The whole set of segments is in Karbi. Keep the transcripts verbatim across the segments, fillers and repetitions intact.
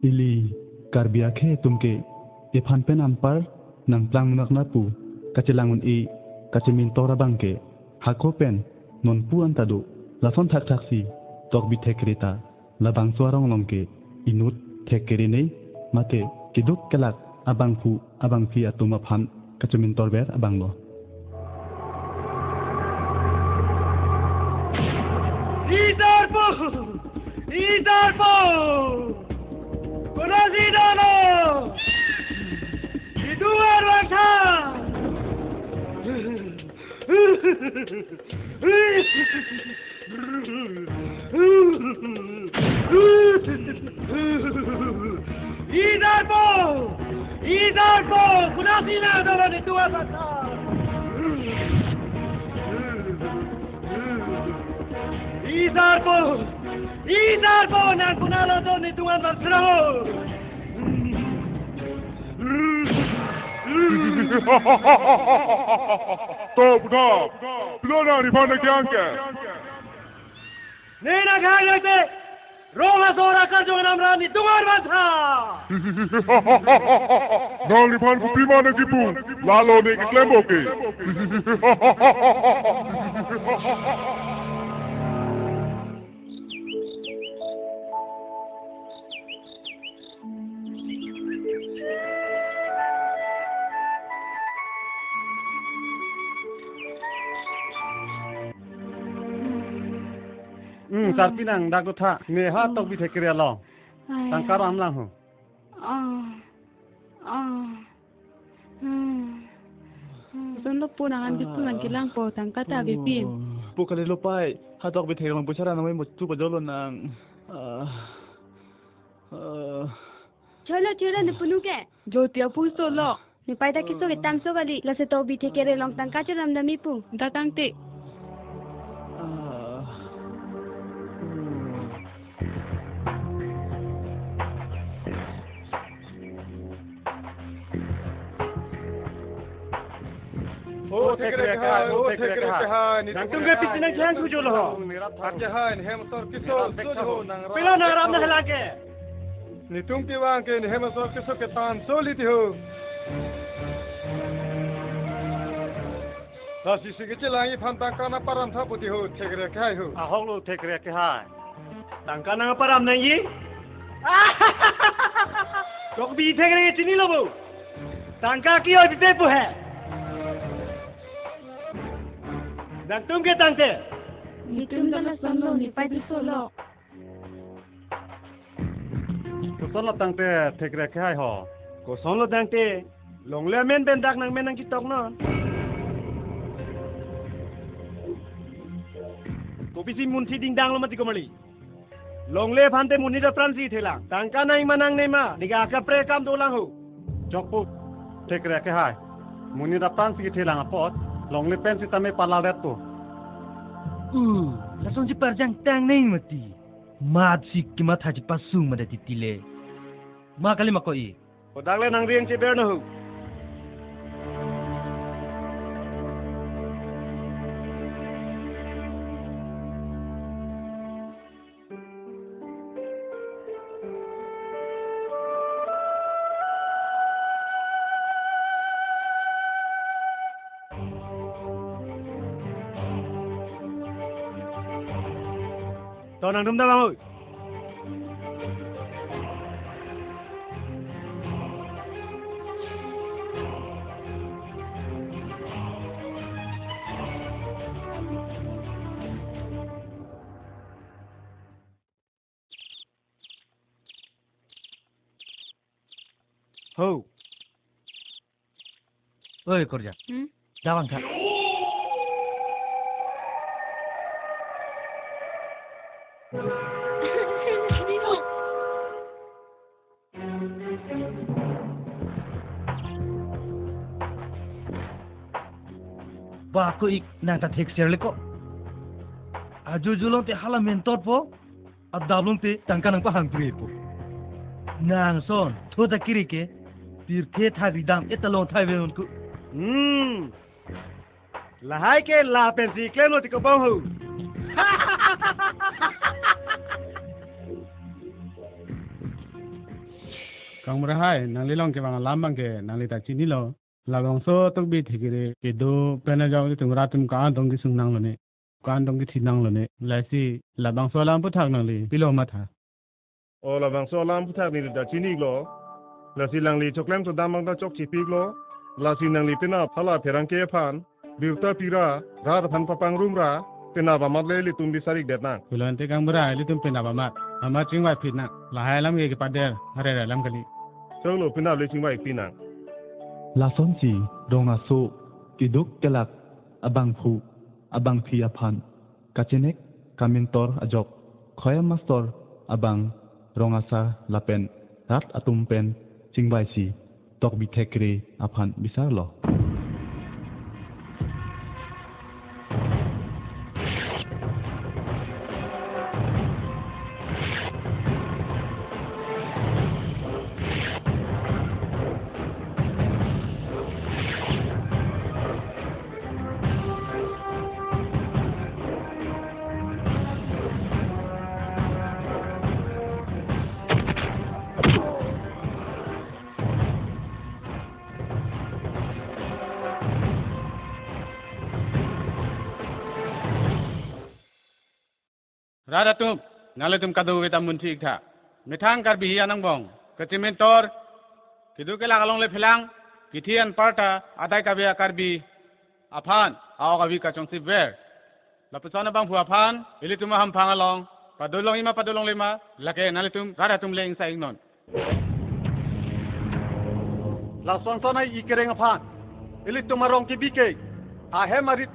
Ili Karbi akhei atum ke ephan pen anpar nangplang munak na pu kachelang un-e kachemintor abang ke hako pen nonpu anta do. Lason thakthaksi Tokbi Thekre ta labangso arong along ke inut thekre ne mate keduk kelak abangphu abangphi atum aphan kachemintor ver abang lo. Idarpo! Idarpo! Konasi dolo? Iduar bangsa! Idarpo! Idarpo! Konasi na dolo netum aphan? Idarpo! Idarpo! Nang konatlo do netum aphan serang ho? To, budha, pilo nangliphan nangkehang ke? Ne nangkehang nangte, rong asor akarjong namra netum aphan tha. Nangliphan kopima nangkipu, lalo ne keklem bo ke. Hmm, sarpi nang dak do tha. Ne ha Tokbi Thekre along. Ai. Tangka ram lang ho. Ah. Ah. Hmm. Hmm. Son lo po nang anjuk tu nang kelang po tangka ta bipin. Po kali lo pai. Ha Tokbi Thekre along poisa ra nang mai mo tu pajolo nang. Ah. Ah. Cholo, cholo, ne punu ke. Joti apu solo. Nepei ta keso ketan so kali. Lasi Tokbi Thekre along tangka choram dam-i pu. Da tangte. Ah. Hmm. O Thekre akhei, o Thekre akhei. Nangtum ke piti nangkehang thujo lo ho. Akhei, nehem asor keso, so jo ho nang. Pilo nang ram nanglang ke? Netum kevang ke nehem asor keso ketan so li ti ho. Lasi si kechelang-i aphan tangka nangparam tha pu ti ho, Thekre akhei ho. Ahok lo Thekre akhei. Tangka nangparam nangji? Tokbi Thekre chinilo bo. Tangka ke oi pipe pu he. Nangtum ke tangte. Netum ta lason lo, nepei ta so lo. Koson lo tangte Thekre akhei ho? Koson lo tangte? Longle amen pen dak nangmen nangchitok non. Kopisi munthi dingdang lo mati ko mali. Longle aphan te monit apran si thelang. Tangka nangji ma nangne ma, ne ke akaprek akam dolang ho. Chokpo, Thekre akhei. Monit apran si thelang apot, longle pen sitame palaret po. Uh, lason si parjang tang nang mati. Mat si kematha chepasung mada titi le. Ma kali ma ko-i. Kodak le nang riang cheber na ho. To nangtum ta vang ho. Ho. Oi, Korja. Hmm? Da vang tha. Ba ko-ik nang ta thekser le ko. Ajo julong te hala mentor po. Adap long te tangka nangpahang pri po. Nang son, tho ta kiri ke. Pirthe thak ridam et ta long thai ve non ko. Hmm. Lahai ke lapen si klem lo ti ko bang ho. Kangbura hai, nangli along kevang alam abangke nangli ta chinilo. Labangso Tokbi thekre kedo pen ajok ilitum rat atum ko-an tong kesung nanglone, ko-an tong kethi nanglone. Lasi labangso alam aphuthak nangli pilo matha? O, labangso alam aphuthak neli ta chini-iklo. Lasi nangli choklem chodam abang ta chokchepiklo. Lasi nangli penap hala pherangke aphan birta pira, rat aphan papangrum ra, penap amat le ilitum bisar-ikdet nang. Pulo ante kangbura, ilitum penap amat, amat chingvai phi nang. Lahai alam ke kepader, arer alam kali. Choklo, penap le chingvai phi nang. Lasonsi rong aso, keduk kelak, abangphu abangphi aphan kachenek kamentor ajok Khoya Mastor abang, rong asar lapen rat atum pen chingvaisi Tokbi thekre aphan bisarlo. Rat atum, nanglitum kadokave ta munthi-ik tha. Methang Karbi hi anangbong, kachimitor, keduk kelak along le phelang, kithi anparta adai kave a-Karbi aphan a-ok avi kachongsi ver. Lapuson abangphu aphan ilitum ahamphang along padolong-ik ma padolongle ma, lake nanglitum rat atum le ingsa-iknon. Lason sanai ikereng aphan ilitum arong kebi ke ahem arit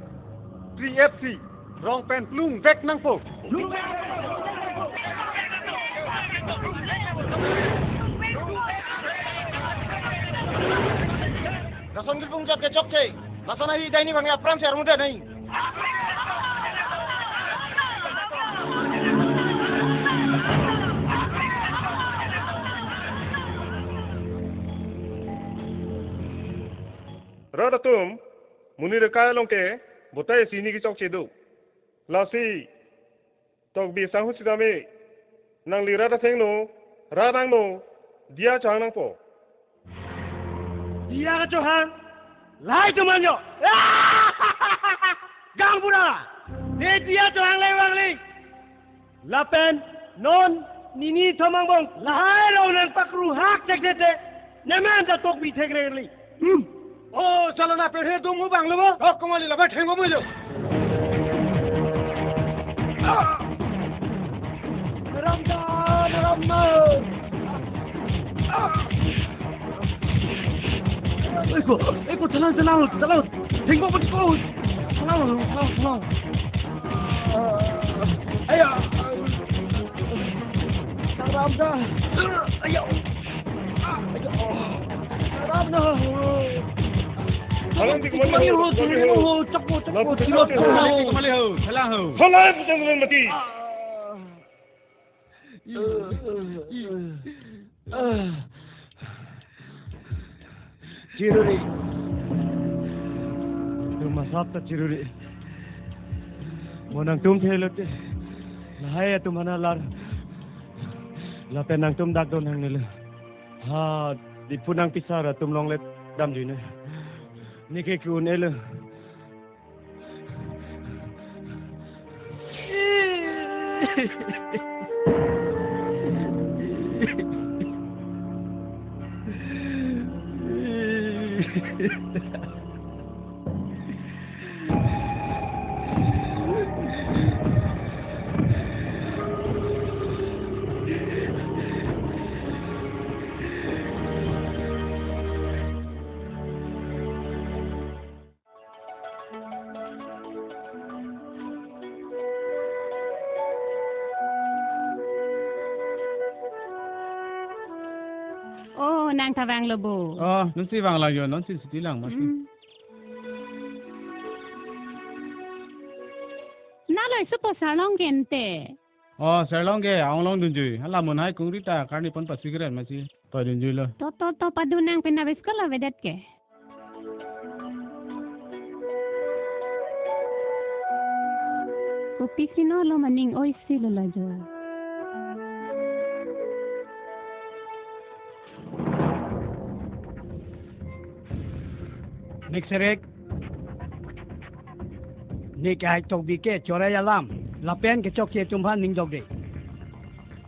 three F C rong pen plung vek nangpo. Lason kepung jat ke chokche. Lason ahi dai ni bang ya pran ser muda nai. Rat atum, monit akai along ke botai isi hini kechokche do. Lasi Tokbi sanghu sitame, nangli rat athengno, rat angno, diya chohang nangpo. Diya kachohang, lahai atum anjo. Kangbura, ne diya chohang le vangli. Lapen non nini thom angbong lahai rong nangpakruhak thekthete, nemen ta Tokbi thekre kali. Hmm. O, chalona pen he dum abang lo bo. O, kumali la ba theng bo mulo. Ah! Ram da, ram na. Ah! Eko, eko, chalang, chalang, chalang. Thengpo, thengpo. Chalang, chalang, chalang. Aya. Charam da. Ayo. Ayo. Charam na. Chalang, di kumali ho, kumali ho. Chapo, chapo, chapo. Kumali ho, chalang ho. Chalang, chalang, mati. Chiruri. Tum masap ta chiruri. Mo nangtum thelote. Lahai atum hana lar. Lapen nangtum dak don hangnelo. Ha, Diphu nangpisar atum along le damjuine. Neke ke-un elo. Oh, nang ta vanglo bo. Oh, nonsi vanglang jo, nonsi siti lang mati. Hmm. Nalo isupo sarlong gente. Oh, sarlong ke, aonglong dunjui. Hala mun hai kungri ta karni pon pasi keren masi. Padunjuilo. To, to, to, padun nang pina bes kala vedet ke. Kopi sino lo maning oi si lo lajo. Mek serek. Ne kehai tokbi ke chorei alam lapen kechokche atum aphan ning jokde.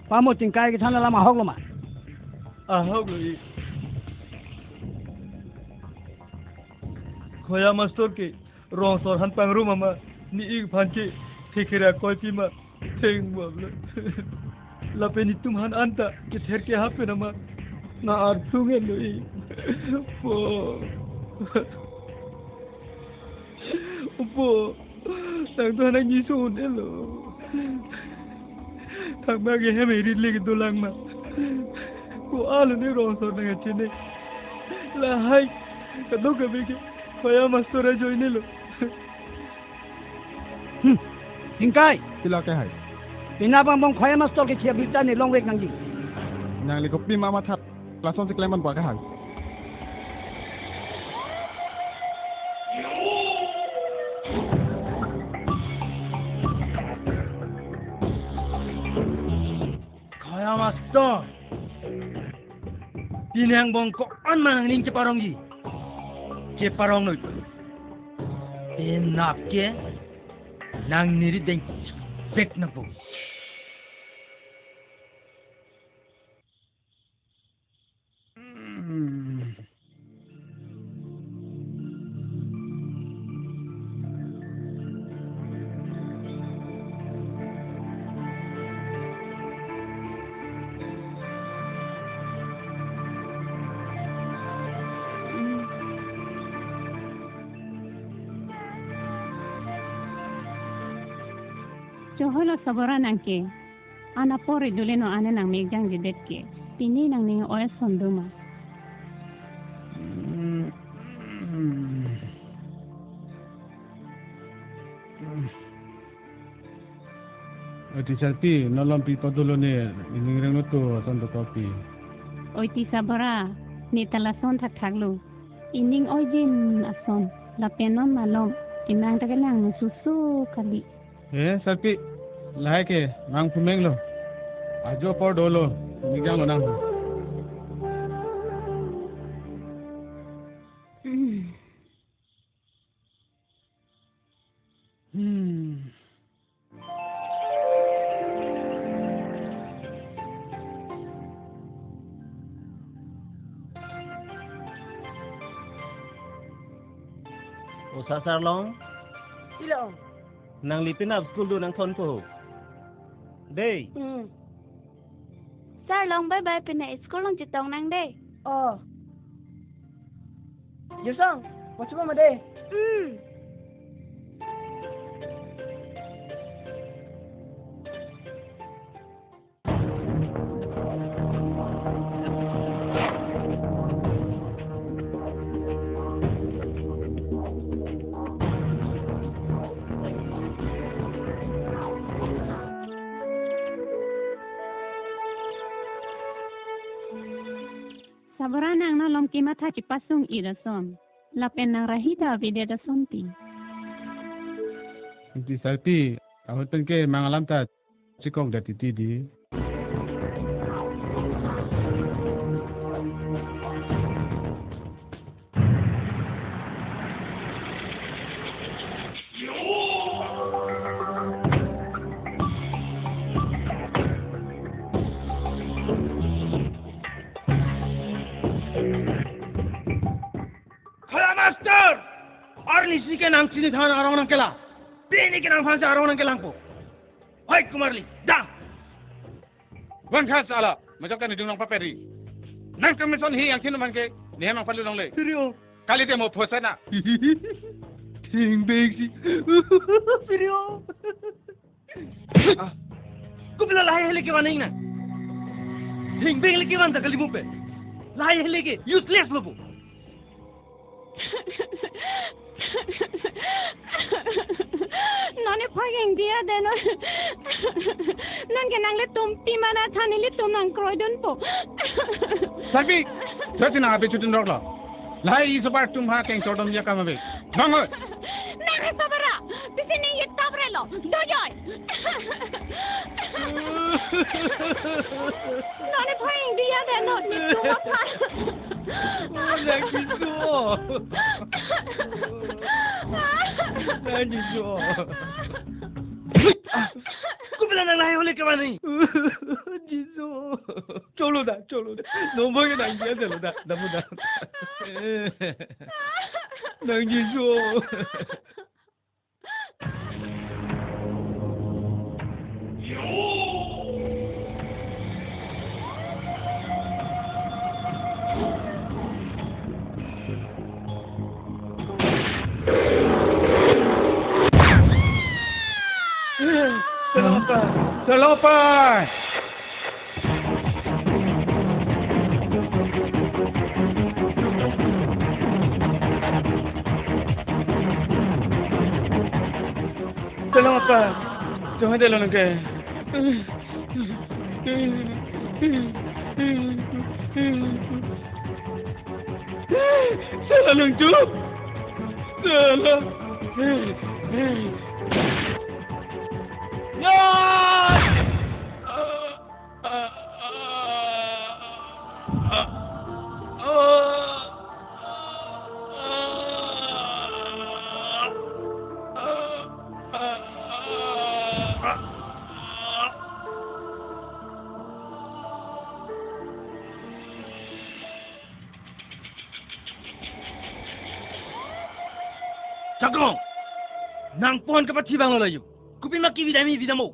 Pamo Tingkai kethan alam ahok lo ma? Ahok lo ik. Khoya master ke rong asor aphan pangrum ama ne ik aphan ke thekhere akoipi ma? Theng bom lo. Lapen itum aphan anta kether kehap pen ama nang arthu ngen lo ik. Po. Opo, nangtum aphan nangji so un-elo. Thangba ke hem erit le kedolang ma? Ko-an lo ne rong asor nangkachini. Lahai kadokave ke Khoya master ajoine lo. Hmm. Tingkai. Pilo kehai? Penap angbong Khoya master ke chia birta ne longvek nangji. Nangli kopima mathat? Lason si klem ban bua kehai. Khoya master. Pini angbong ko-an ma nangning cheparongji? Cheparong noi. Penap ke nang neri deng vek nangpo. Choholo Sabora nang ke. An apor ri dule non ane nang mek jangjedet ke. Pini nangning oi ason do ma? Oti Sarpi, non lom pi padolo ne, ining reng no to ason do kopi. Oti Sabora, ne ta lason thakthak lo. Ining oijin ason, lapen non malom, inang ta kelang nu susu kali. Eh, Sarpi, lahai ke, nang pumeng lo. Ajo apor dolo, migang lo nang. Hmm. Hmm. O Sar Sarlong. Pilo? Nangli penap school do nangthon po. Dei. Hmm. Sarlong, bye bye, pine school along chetong nang dei. Oh. Jirsong, wachuma ma dei. Hmm. Sabora nang non lom kematha chepasung-et ason. Lapen nang rahi ta avedet asonte. Oti Sarpi, ahut pen ke mang alam ta chekok det titi dei. Khoya master! Arnisi ke nang chinithan arong nangkelang. Pini ke nangphan si arong nangkelangpo. Hoi Kumarli, dang! Van khas ala, majok kan hidung nangpaperi. Nangtum mesen hi angthin man ke, nehem nangpalu longle. Serio. Kalite mo phosana. Thingbeng si. Serio. Ah. Kopilo lahai hale kevan nang? Thingbeng le kevan ta kali mo pen. Lahai hale ke useless lo bo. Non ne phai hingdi adet non. Non ke nanglitum pima na than ilitum nangkroidunpo. Sarpi, thasi nang abe chudun rok lo. Lahai isobar atum ha kengchor dam ya kama be. Bang oi. Nang he Sabora, pisi ne ye tabre lo. Dojoi. Non ne phai hingdi adet non, netum aphan. Oh, nang Jisu. Nang Jisu. Kopi nang lahai hole kemane? Jisu. Cholo da, cholo da. Nombor ke nang dia cholo da. Damu da. Nang Jisu. Salopa! Salopa! Chonghang delo nang ke. Sala nang chu. Sala. Ya! Chakong, nang pon kapathi abang lo layu. Kopi ma kebi dam-i, bi dam-o.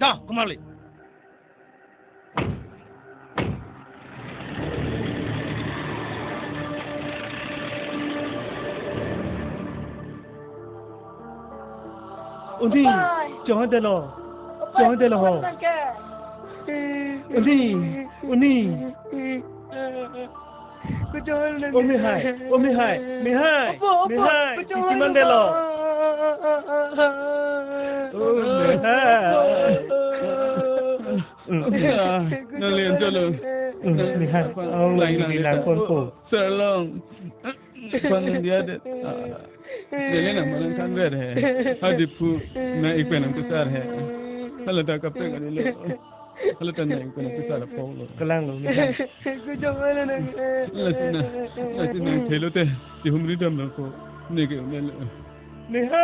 Da, kumar le. Uni, Opai. Chonghang delo. Opai, chonghang delo ho. Chonghang ke. Uni, uni. Kuchonghang nang. O mehai, o mehai, mehai. Opo, opo, mehai, kuchonghang titi man delo. O mehai. Nang lian cholo. Mehai, oh, lang, lang, lang, lang, lang, kon po. Sir long. Pang dia det. Ah. Dele nang manang kan ber he. Hadi pu na ik pen nang pisar he. Hala ta kapeng ani lo. Hala ta na ik pen nang pisar po lo. Kelang lo, mehai. Kuchonghang nang. Lasi na, lasi na thelo te. Chihumri dam nang ko. Ne ke ne lo. Mehai!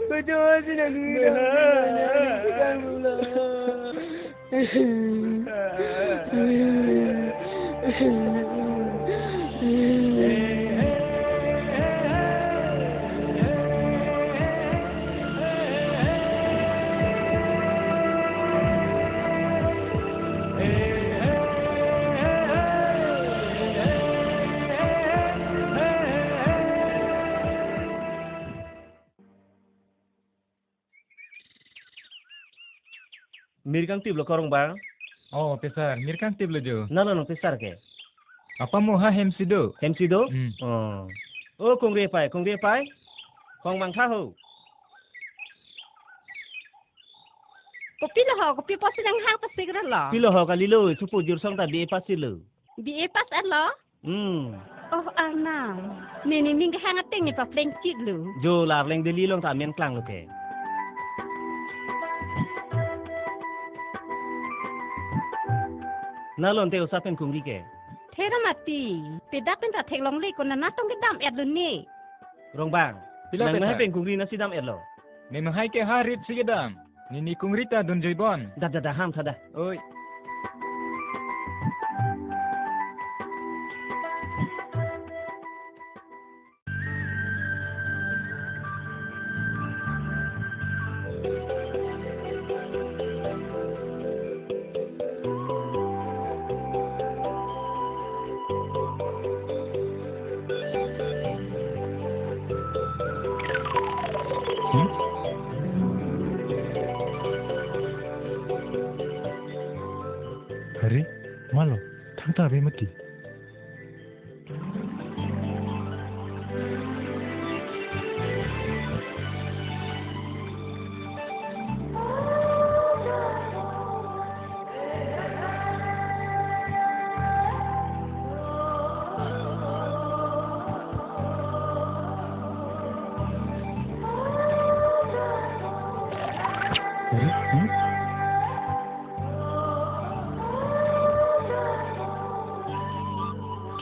Kuchonghang si nang. Mehai! Mir kangtip lo ko Rongbang? Oh, pisar, mir kangtip lo jo. Nalo nang pisar ke? Apa mo ha hem si do? Hem si do? Hmm. Oh. Oh, kongri apai, kongri apai. Kong mangtha ho. Kopilo ho, kopi pusi nanghang pasik ra lo? Pilo ho kalilo, supo jirsong ta B A pass lo. B A pass lo? Hmm. Oh, Arnam. Nini ning kehang ateng ne papleng chit lo. Jo, la arleng Delhi along ta amen klang lo ke. Nalo ante osa pen kongri ke. Thera mati. Pedak pen ta theklongle, konat natong kedam-et lo ne. Rongbang. Pilo nang mehai pen kongri nasi dam-et lo. Ne mehai ke ha rit si kedam. Nini kongri ta dun joi bon. Da, da, da, ham tha da. Oi. Hmm? Hari, malo, thangta ave mati.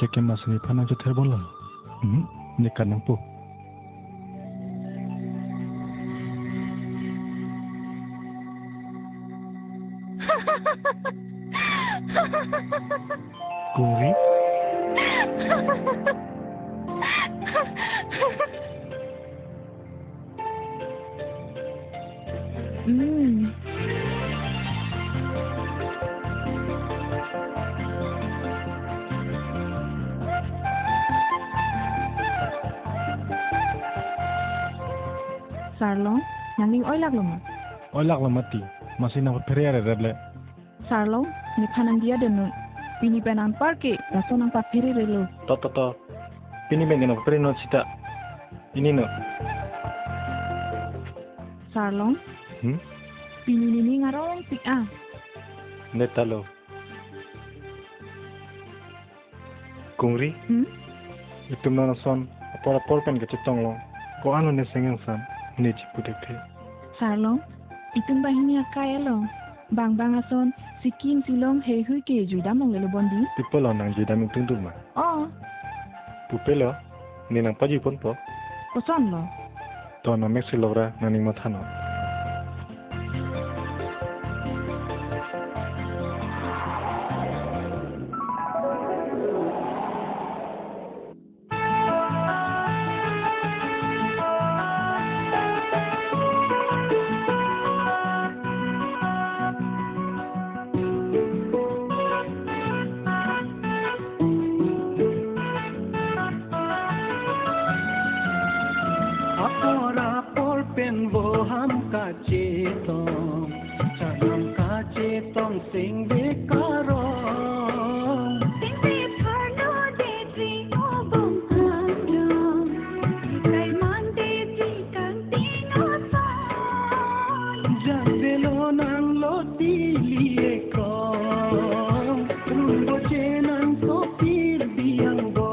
Ke masi nephan nangchether bonlo. Hmm, ne kan nangpo. Kuri? Hmm. Sarlong, nangning oilak lo ma? Oilak lo mati, masi nangphere arerep le. Sarlong, nephan nangdiya dun non. Pini pen anpar ke, laso nangpaphere relo. To, to, to. Pini pen ke nangphere non sita. Ini non. Sarlong. Hmm? Pini nening arong tik a. Netalo. Kungri? Hmm? Itum non ason apor apor pen kachetong long. Ko-an lo ne sengeng san, ne chipu thekthe. Sarlong, itum banghini akai along. Bang bang ason, Sikkim, Shillong, heihui ke juidam longlelo bondi. Pi apot lo nang juidam ingtungtung ma? Oh. Pupelo, ne nangpajui ponpo. Koson lo? To nang mek si lok ra nangning matha non. Apor apor pen voham kachetong, chanam kachetong sengve karong. Sengve pharno detri obong andong, ikai man detri kangting oson. Jabelo nanglo tili ekrong, rumbo chenan sopir biang bo.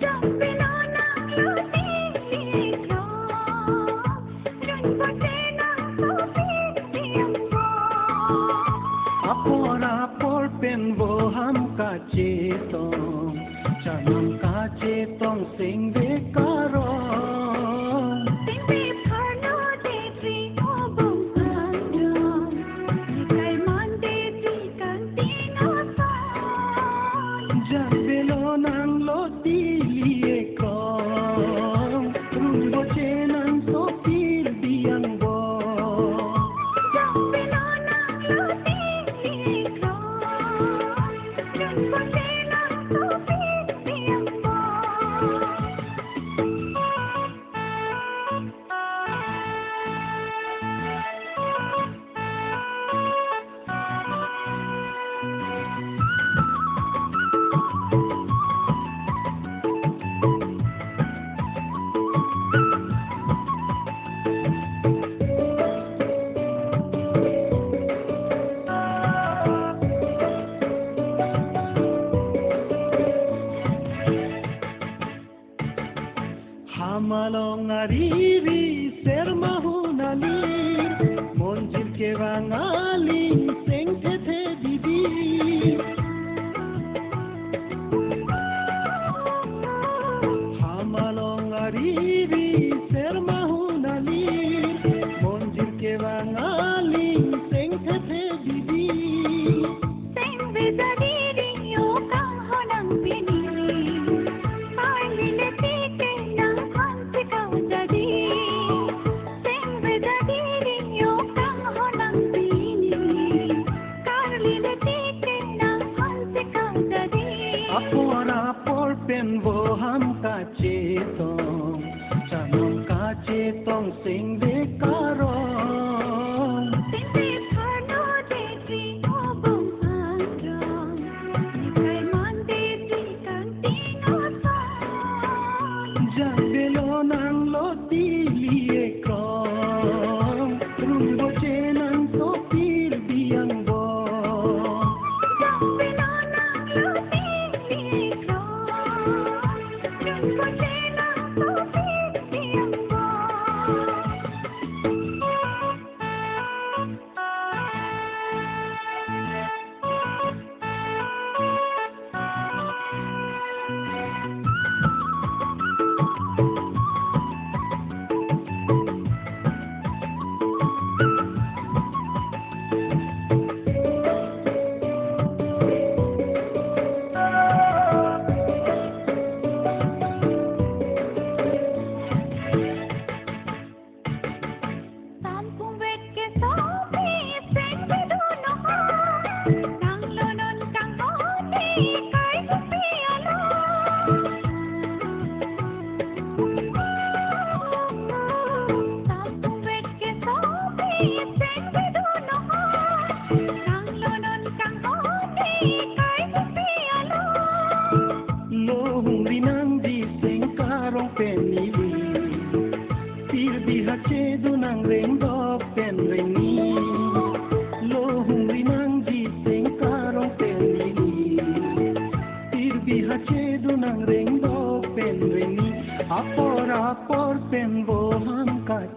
Jabelo nanglo tili ekrong, rumbo chenan sopir biang bo. Apor apor pen voham kachetong, chanam kachetong sengve karong. Sengve pharno detri obong andong, ikai man detri kangting oson. Jabelo nanglo tili ekrong, rumbo chenan sopir biang bo. Jabelo nanglo tili ekrong, rumbo chenan sopir biang bo. Hamalong ariri sermahun alir, monjir kevang aling sengthethe didi. Hamalong ariri sermahun alir, monjir kevang aling sengthethe didi. Sengve jadi ring yo kanghon nang pini. Ai lile tike nangphan si kau jadi. Sengve jadi ring yo kanghon nang pini.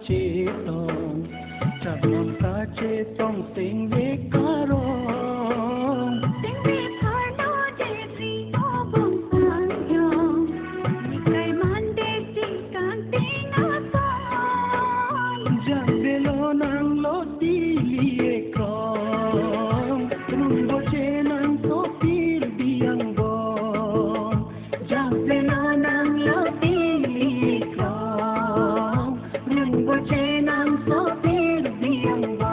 Chetong, chabon kachetong singve karong. Singve pharno debri obong sangyong. Nikai mande chingkang ting ason. Jabelo nanglo tili ekrong. Rungbo chenang sopir biang bon. Jabelo nanglo tili ekrong. Rungbo chenang sopir biang bon.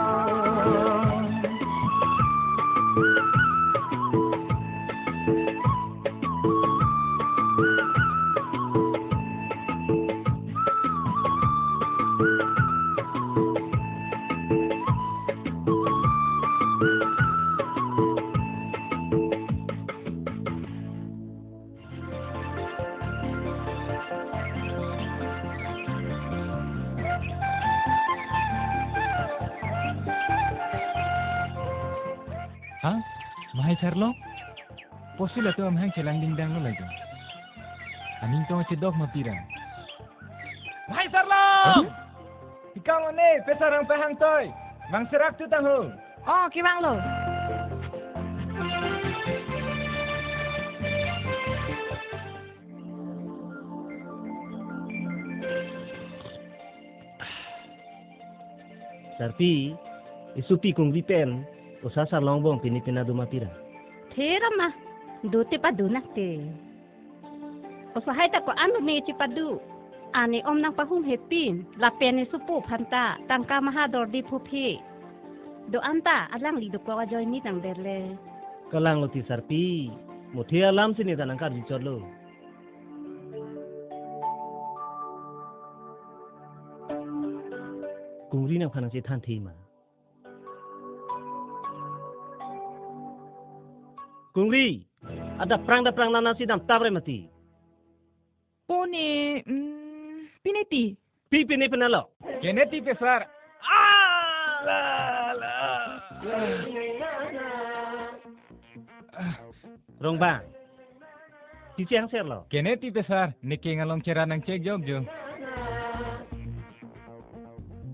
Ha? Mahai sarlo? Posi latum amahang chelang dingdang lo lagi. Aning tong chedok ma pira. Mahai sarlo! Hah? Ikang one, pesar ang pahang toi. Mang serak tu tangho. Oh, kevang lo. Sarpi, isopi Kungri pen, osa sarlong bong pini pina duma pira. Thera ma, dote padu nakte. Osa hai ta ko-an ne chepadu. Ane om nangpahum hepin, lapen ne supu phanta, tangka maha dordi phuphi. Do-an ta, alangli dokok ajoine tang derle. Kalang lo ti Sarpi, muthe alam si ne ta nangkarju chotlo. Kungri nangphan nangchethan thei ma. Kungri, adap prang dap prang nana si dam tap re mati. Pone, mm, pine ti. Pi pine pine lo. Kene ti pesar. Ah, la, la. Rongbang. Titi angser lo. Kene ti pesar, ne keng along cheran nangchek jok jok.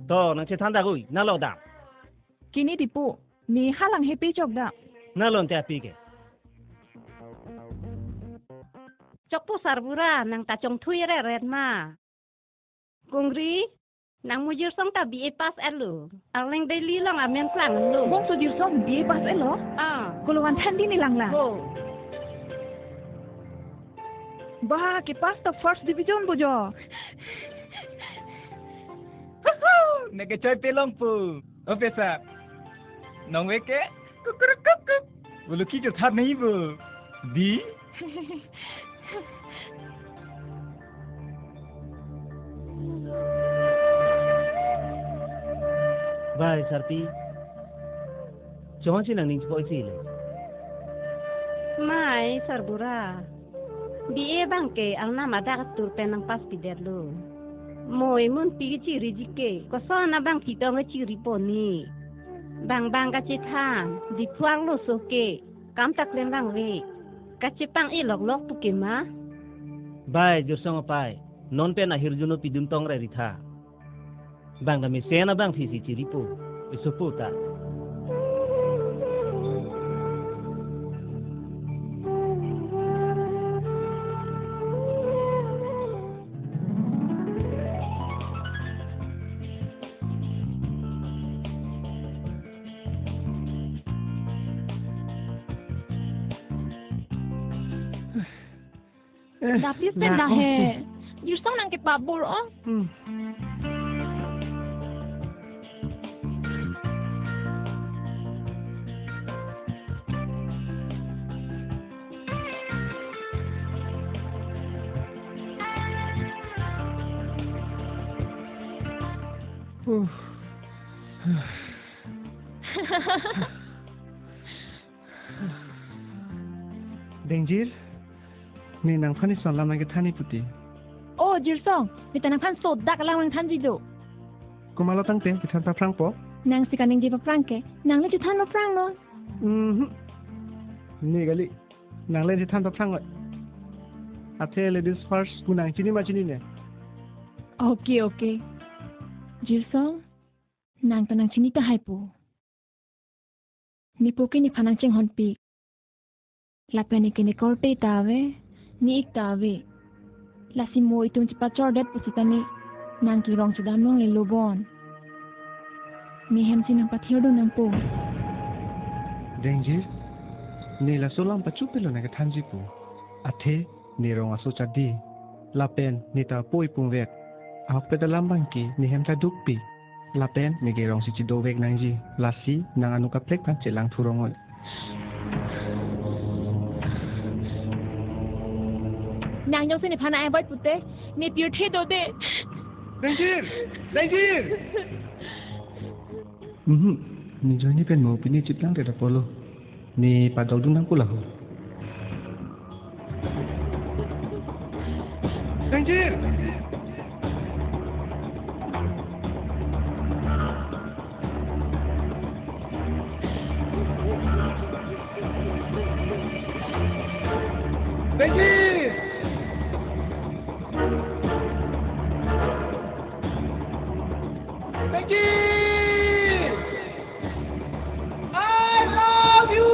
To, nangchethan dagui, nalo dam. Kene ti pu, ne halang hepi chok da. Nalo ante api ke. Chokpo sarbura, nang ta chongthui re ret ma. Kungri, nang mu Jirsong ta B A pass etlo. Arleng Daily along amen klanglo. Bongso Jirsong B A pass etlo? Ah. Kolo van than di ne lang la. Ho. Ba, kepass ta first division bo jo. Neke choi pelong po. O pesar. Nong veke? Kukurukukuk. Bulu ki juthat nahi bo. Di? Bai, Sarpi. Chongsi nangning chepoi si le. Mai, sarbura. B A abang ke arnam adak atur pen nangpass pidetlo. Moi mun pi chiri ji ke, koson abang kitong chiri poni. Bang bang kachethan, Diphu arloso ke, kam ta klem bang ve. Kachepang e lok lok pu ke ma. Bai, Jirsong apai, non pen ahirjuno pidun tong re ritha. Bang dam isen abang thisi chiripo, isopo ta. Eh, dapis pen nah, dah oh, he. Eh. Jirsong nangkepabor, oh. Hmm. Huh. Dengjir, ne nangphan ison alam nangkethan ni puti. Oh, Jirsong, ne ta nangphan sodak alam nangthanji do. Komatlo tangte, kethan paphrangpo? Nangsi kaningje paphrang ke, nangli chethan paphrang non. Mhm. Ne kali, nangli chethan paphrang oi. Athe ladies first, pu nangchini ma chinine? Okay, okay. Jirsong, nang ta nangchini tahai po. Ne po ke nephan nangchinghonpik. Lapen ne ke ne korte ta ave, ne ik ta ave. Lasi mo itum chepachordet pusitame nang ke rong chedam longlelo bon. Ne hem si nangpathir dun nangpo. Dengjir, ne laso alam pachupelo nangkethanji po. Athe ne rong aso chadi. Lapen ne ta po ipum vek. Ahokpet alam abang ke ne hem ta dukpik. Lapen ne ke rong si chedovek nangji. Lasi nang anu kaprek aphan chelang thurong oi. Nang jongsi nephan avoid pute, ne pirthe do de. Dengjir! Dengjir! Mhm. Ne ajoine pen mo pine chiplang te apotlo. Ne padok dun nangpo laho. Dengjir! Dengjir! Dengjir! I love you!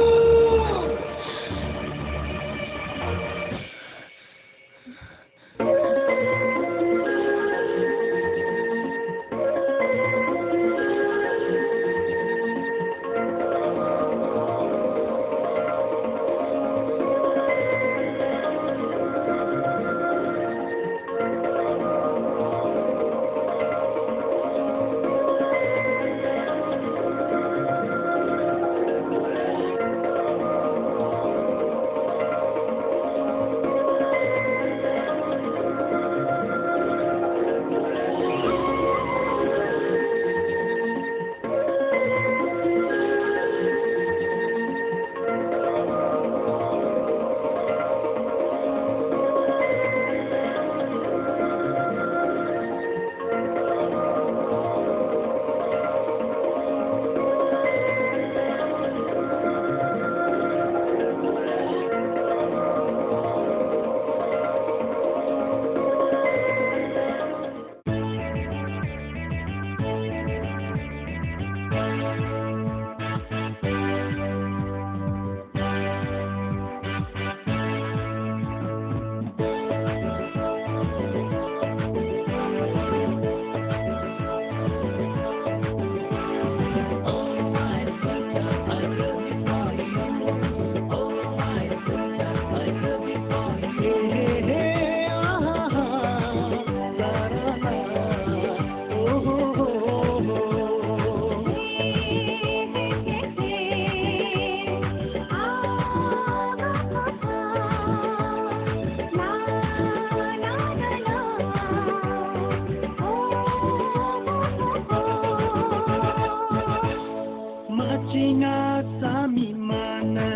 Machinga sami mana,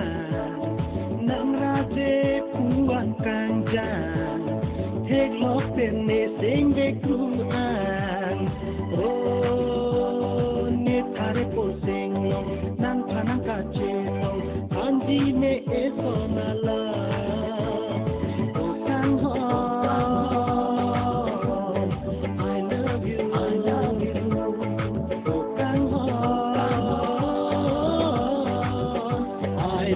nang raje puan kangjang, theklok pen ne seng vek ruang. Oh, ne thare poseng long, nangphan nangkachelong, anji ne eson ala. Oh, kanghon, I love you, I love you. Oh, kanghon, I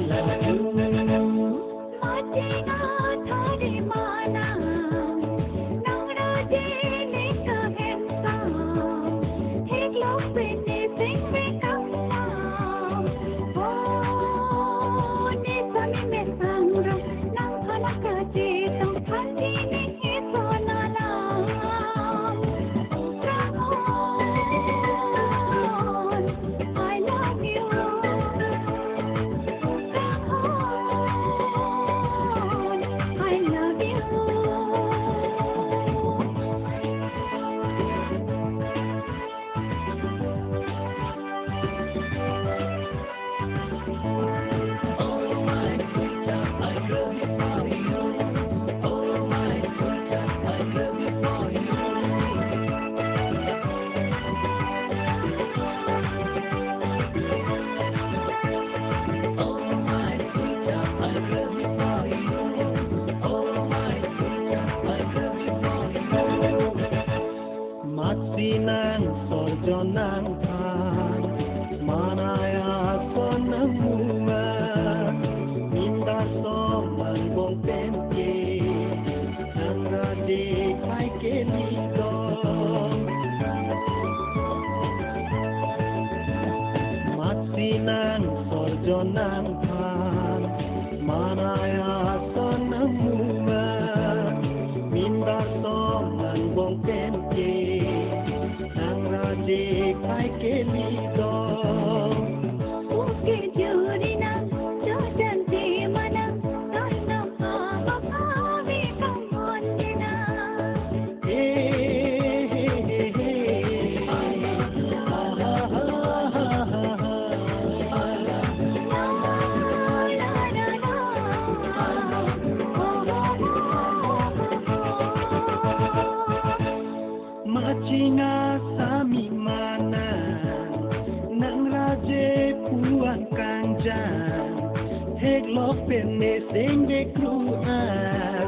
Jonang phan, manai ason nang muma, minbar som nang bong penke, nang raje kai ke lido. Oke juri nang, jojan te manang, nang nang abak abi kang mon nang. Machinga sami mana, nang raje puan kangjang, theklok pen ne seng de kruan.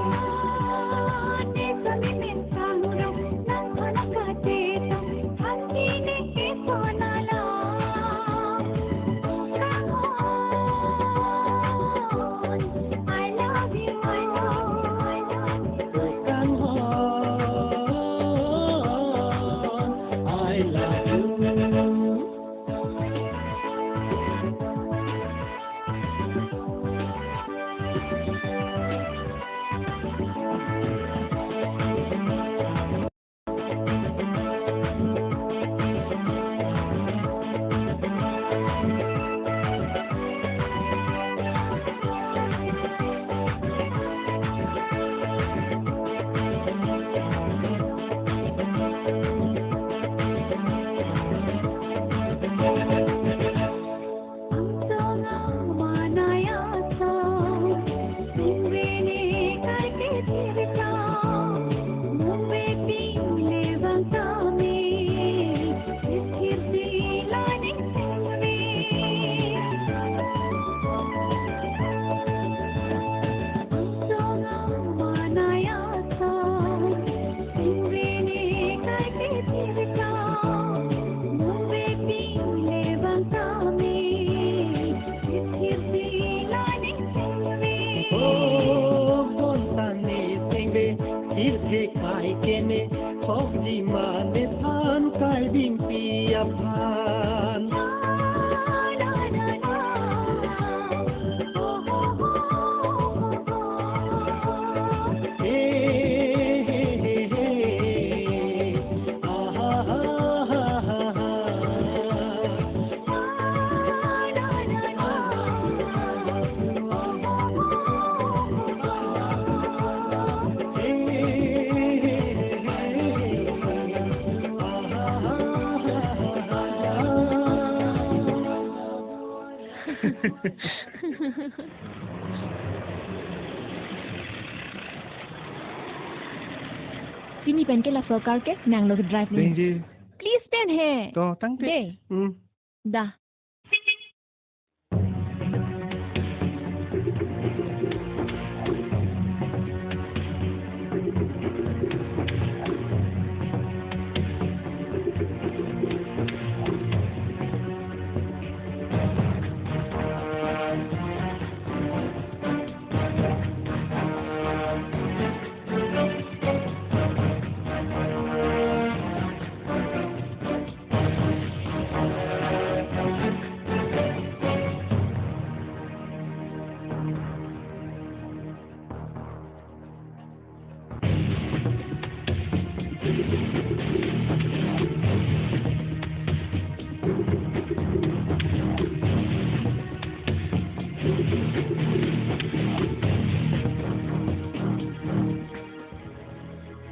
Pini pen ke la sorkar ke nanglo ke drive ni. Thank you. Please pen he. To, tangte. Dei. Hmm. Da.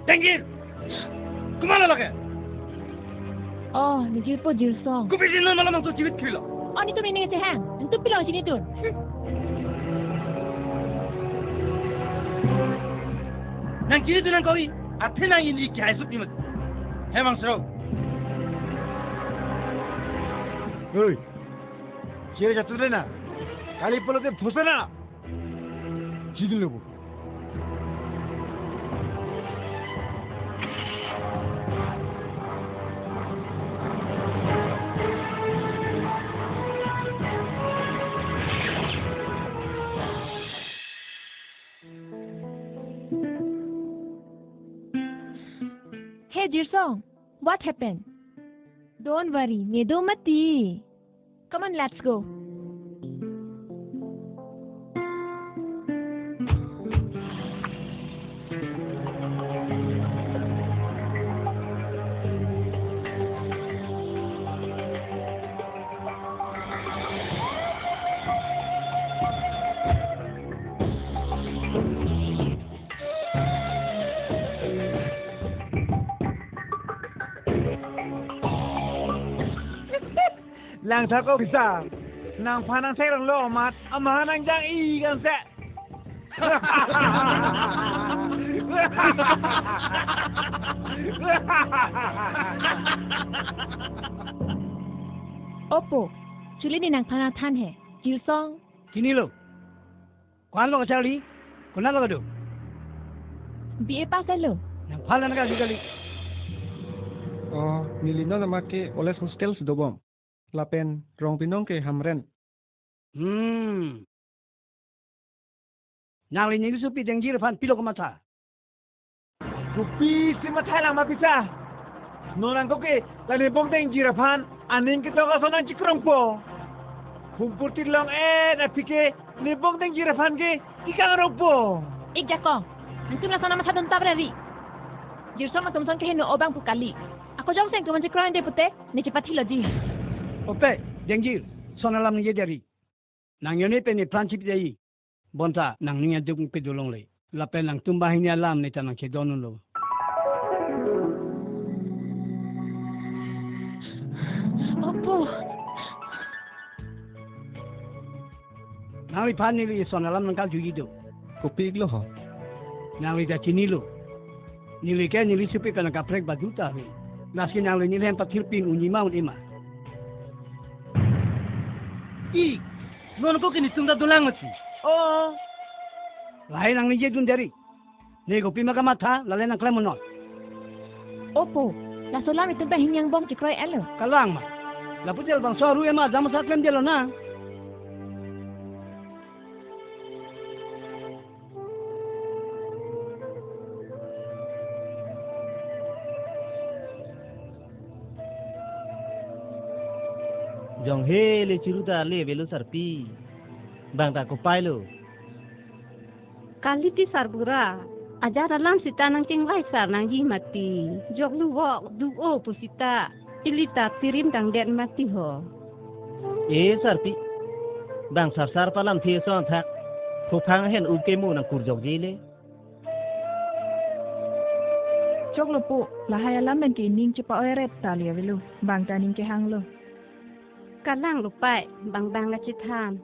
Tengkir! Komatlo lake? Oh, ne jirpo Jirsong. Kopi si non malam angso chivit kilo. Oh, netum nini kechehang. Netum pilong si netum. Nang chini tu nang koi. Athe nang ini kya isuk ni mat. He Mangsro. Hoi. Chiri jatu de na. Kali polo te phusa na. Chidin lobo. Hey, Jirsong, what happened? Don't worry, ne do mati. Come on, let's go. Langtha ko bisa. Nangphan nangtheklonglo amat, amat nangjang-i kan se. Opo, chuli ne nangphan nangthan he, Jirsong. Chinilo. Ko-an lo kacharli, konat lo kedo? B A pass lo. Nangphan nangkali kali. Oh, neli non amat ke oles hostel si dobom. Lapen Rongpinong ke Hamren. Hmm. Nangli neli sopi Dengjir aphan pilo kamatha? Kopisi mathalang ma pisa. Non angko ke la Nebong Dengjir aphan aning ketok ason nangchekrongpo. Humpurti long-et aphi ke Nebong Dengjir aphan ke kekangrongpo. Ik jakong, nangtum lason mathadun tap rari. Jirsong atum ason keheno obang pu kali. Ako jongsi nangtum chekroi-etde pute, ne chepathilo ji. Ope, Dengjir, lason alam ningje deri. Nang jone pen nephan chip jai. Bonta nangning aduk pidun longle. Lapen nangtum banghini alam neta nangchedon unlo. Opo. Nangliphan neli lason alam nangkarjuji do. Kopi-iklo ho? Nangli ta chinilo. Neli ke neli sopi pen nangkaprek baduta ave. Lasi nangli neli hem pathirpi un-e ma un-e ma? I, non angko ke netum ta dolang mati. Oh. Lahai nangningjedun deri. Ne kopima kamatha, lale nangklem unnon. Opo, laso alam itum banghini angbong chekroi-etlo. Kalang ma. Lapu jel bangso aru ema jam sa klemdelo na. Jong he le chiru ta le avelo sarpi. Bang ta kopai lo. Kali ti sarbura. Ajat alam sita nangchingvai sar nangji mati. Jok luvok du-o pu sita. Ili ta tirim tangdet mati ho. E sarpi. Bang sarsar palamthe ason thak. Phuphang ahen uke mo nangkurjokje le. Choklo po, lahai alam pen ke ining chepa-oi-et ta le avelo, bang ta ining kehanglo. Kalanglo pai, bang bang kachethan.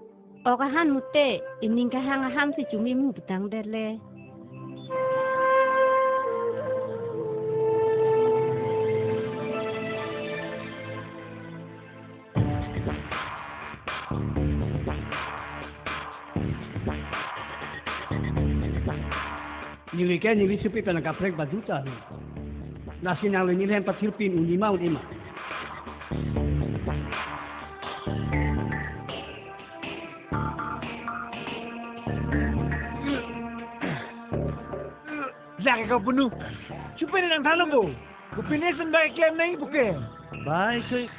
Ok ahan mute, ining kehang ahan si chumi mu petang det le. Neli ke neli sopi pen nangkaprek baduta ave. Lasi nangli neli hem pathirpi un-e ma un-e ma? Lake ko punu. Chupe ne nangthanlo bo. Kopine sen bai klem nangji puke. Bai soi.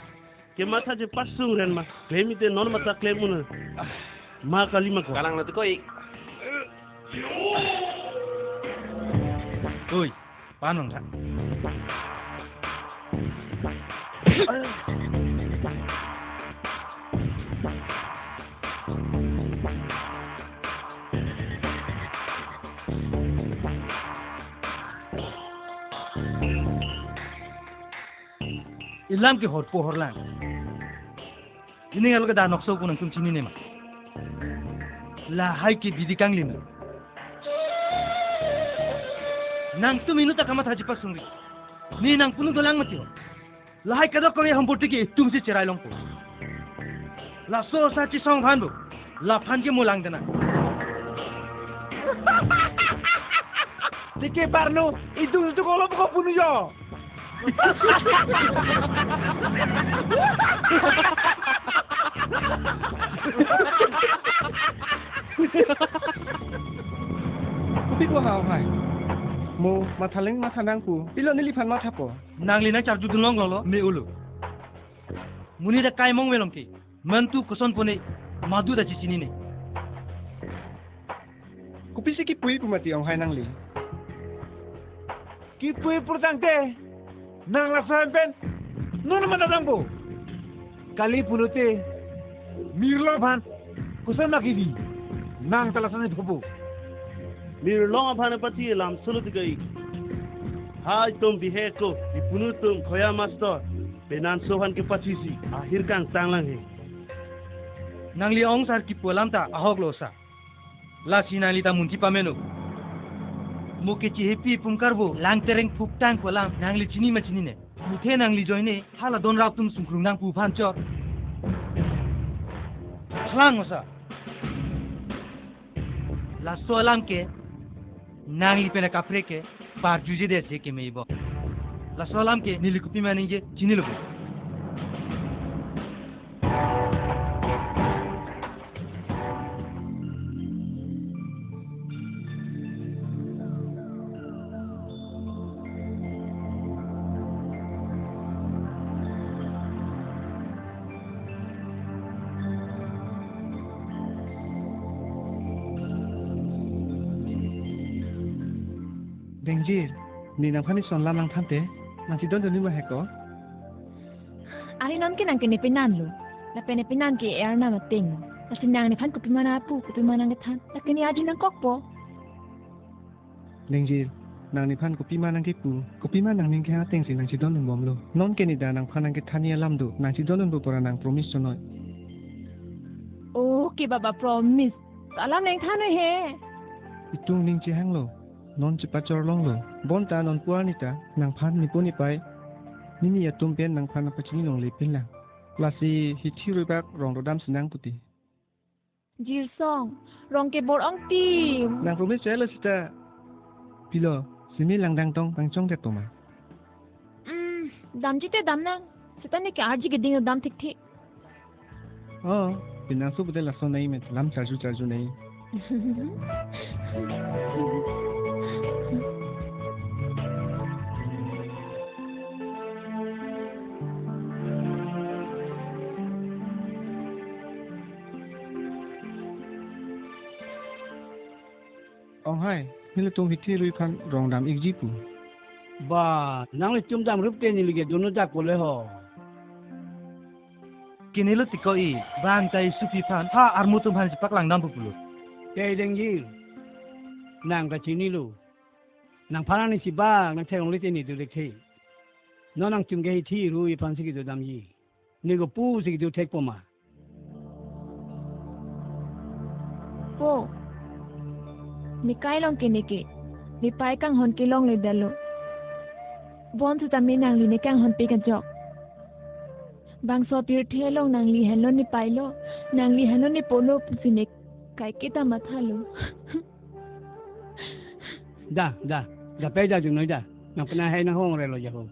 Kematha chepasung ren ma. Klem ite non matha klem un-e. Ma kali ma ko. Kalang lo tu ko ik. Oi, pan bang tha. Ilam ke horpo horlang. Ining alo ke da nokso ko nangtum chinine ma? Lahai ke bidi kanglim lo. Nangtum inut ta kamatha chepasungri. Ne nangpunu dolang mati ho. Lahai kadokave humpurti ke itum si cherai longpo. Laso sa chisong aphan bo. Laphan ke mulang dena. Tike parno, itum itum kolo buka punu jo. Kopi ko ha ohai. Mo mathalang matha nangpo. Pilo neliphan mathapo. Nangli nangcharjudun longlonglo, me ulo. Monit akai mong velong ke. Mantu koson pone madu ta chichinine. Kopisi kipui pu mati onghai nangli. Kipui purtangte nang laso hem pen non mana dampo. Kali pulote mirlong aphan koson ma kidi. Nang ta lason thopo. Mirlong aphan apati lam solo tiga ik. Hai tum bihek ko ipunu tum khoya master. Penan so aphan kepachisi ahir kangtang lang he. Nangli ong sar kipu alam ta ahok lo sa. Lasi nangli ta munthi pameno. Mo kechihepi pungkarbo lang tereng phuktang pu alam nangli chini ma chinine? Muthe nangli ajoine hala don rap atum sungkrung nangpu aphan chot. Chlang osa. Laso alam ke nangli pen akaprek ke parjuje det si keme ibo. Laso alam ke neli kopima ningje chinilo. Dengjir, ne nangphan ison alam nangthante, nangchedondun ma heko? Ari non ke nang ke ne penan lo. Lapen ne penan ke er na mateng. Lasi nang nephan kopima nangpu, kopima nangkethan. Lake ne arju nangkokpo. Dengjir, nang nephan kopima nangkepu, kopima nangning kehang atengsi nangchedondunbomlo. Non ke ne ta nangphan nangkethanji alam do, nangchedondunpo pura nang promise chonoi. Oh, ke baba promise. Alam nangthan he. Itum ning chehanglo, non chepachorlonglo. Bonta non pu arni ta nangphan nepo nepai, nini atum pen nangphan nangpachini longle pinlang. Lasi hithi rui bak rong dodamsi nang puti. Jirsong, rong ke bor-ong tim. Nang promise chelo seta. Pilo, simi langdang tong kangchong det toma. Hmm, damji te dam nang. Seta ne ke arji keding dam thik thik. Oh, pinangso pute laso nai met lam charju charju nai. Ong hai, nelitum hithi rui aphan rong dam ikji pu. Ba, nanglitum damrup te neli ke dunu dak kole ho. Kenelo tiko i, bang tai supi aphan, ha armu atum aphan chepaklangdam pulo. Te Dengjir, nang kachinilo. Nangphan nangsi bang nangthelongle te ne dulek the. Non nangtum ke hithi rui aphansi kedodamji. Ne kopusi kedo thekpo ma? Po, ne kai long ke ne ke, ne pai kanghon kelongledetlo. Bonta tame nangli ne kanghon pik ajok. Bangso pirthe along nangli henlo ne pailo, nangli henlo ne polo pusi ne kaike ta mathalo. Da, da, da pai da junoi da. Nang pena hai nang hong relo jaho.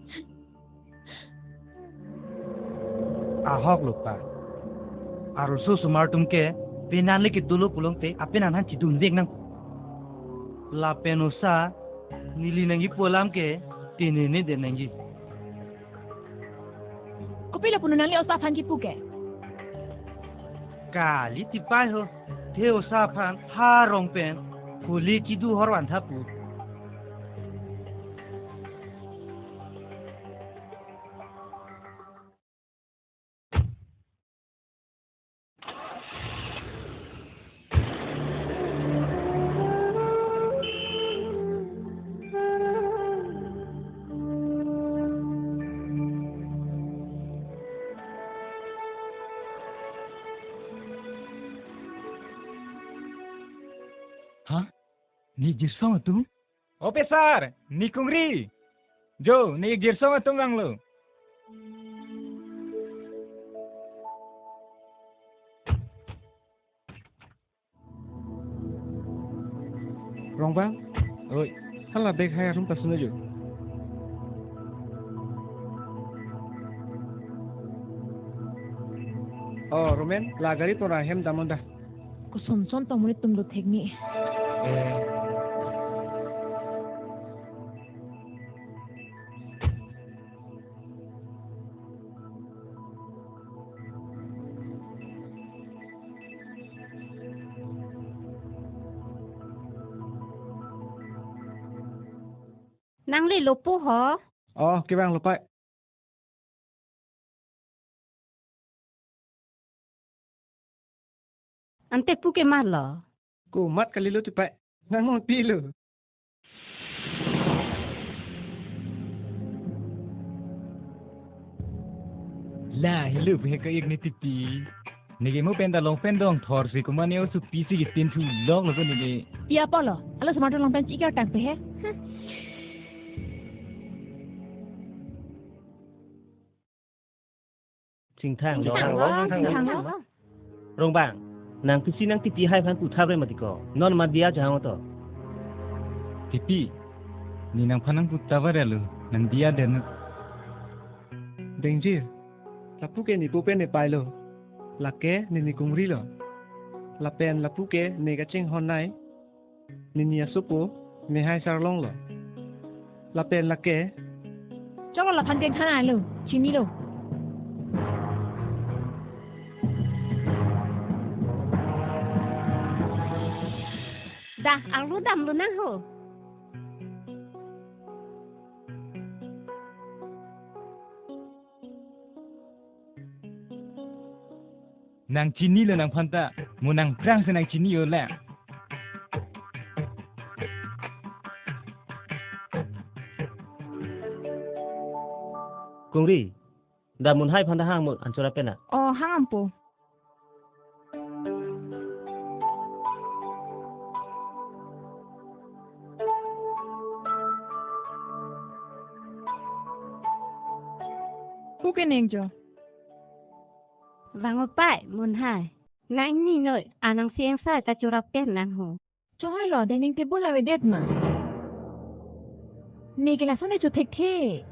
Ahok lo pa. Arloso osomar atum ke penan le kedolo pulote apenan aphan chedunvek nang. Lapen osa, neli nangji pu alam ke tenene det nangji. Kopilo punon nangli osa aphan kipu ke? Kali tipai ho, the osa aphan ha rong pen holi chidu hor van tha pu. Ha? Ne Jirsong atum? Ope sir, ne kungri. Jo, ne Jirsong atum vanglo. Rongbang? Oi. Hala bag hai arum pasun ajo. Oh, Romen, la gari tora hem damnon da. Koson son tong monit atum do thek ni. Nangli lo pu ho? Oh, kevang lo pai. Ante pu ke mat lo. Ko mat kalilo tipai. Nang mo pilo. La, hello, bheka ik ni titi. Neke mo pen ta long pen dong thor si kuma ne osu pisi ke tin thu lok lo ko neke. Pia polo, alo smart long pen ikar tang pe he. Hmm. Chingthang lo. Chingthang lo, chingthang lo. Rongbang, nang pisi nang titi hai aphan pu thap re mati ko. Non ma diya jahang to. Titi, ne nangphan nang pu thap re lo, nang diya den. Dengjir, lapu ke ne po pen ne pai lo. Lake ne ne kungri lo. Lapen lapu ke ne kachinghon nai. Nini asopo, ne hai sarlong lo. Lapen lake. Choklo laphan kengkhan alo, chinilo. Da, arlo damlo nang ho. Nang chinilo nangphan ta, mo nang prang si nang chini yo le. Kungri, da Munhai aphan ta hang mo anchor apen a. O, hang ampo. Pu keneng jo. Vang o pai, Munhai. Nang ni noi, anang siang sai ta chorap pen nang ho. Chohoi lo, dining table avedet ma. Ne ke lason ne chothekthe.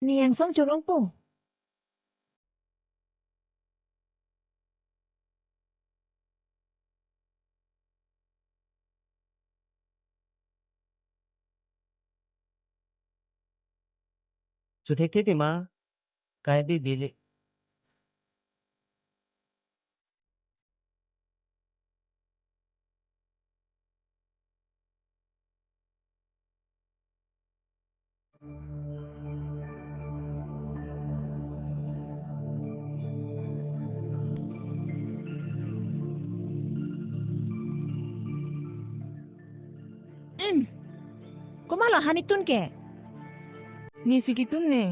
Ne angsong chorong po. Chothekthe tema, kai di dili. Em, komatlo hani tun ke? Ne si ketun ne.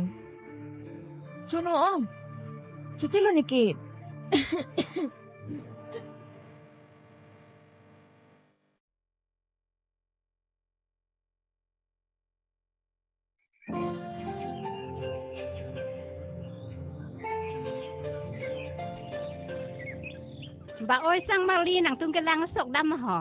Chono om. Chotilo ne ke. Ba oi sang marli nangtum kelang sok dam ho.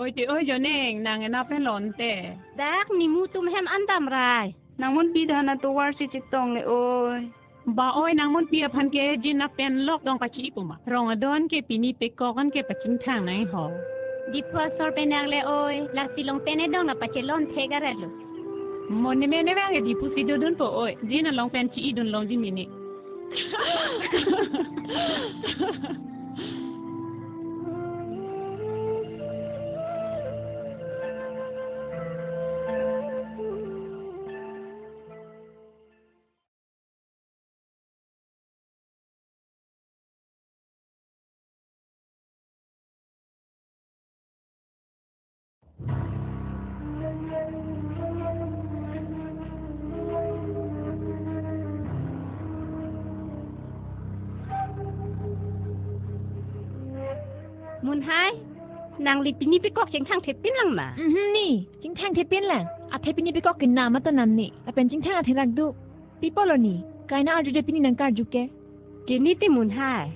Oi te oi jo neng, nang ena pen lon te. Dak nimu tum hem an dam rai. Nang mun pi dhan atovar si chetong le oi. Ba oi nang mun pi aphan ke jin apen lok dong pachi ipuma. Rong adon ke pini pekok an ke pachingthang nai ho. Diphu asor penak le oi, lasi long pen edong la pachelon thek aralo. Mo ne me ne vang ke Diphu si dodun po oi, jin along pen chi idun long jin mini. Munhai, nangli pini pekok chingthang thepin lang ma? Mhm, ni, chingthang thepin lang. Athe pini pekok ke nam ato nam ni. Lapen chingthang athe rak do. Pi polo ni, kaina arju de pini nang karju ke. Ke ni te Munhai.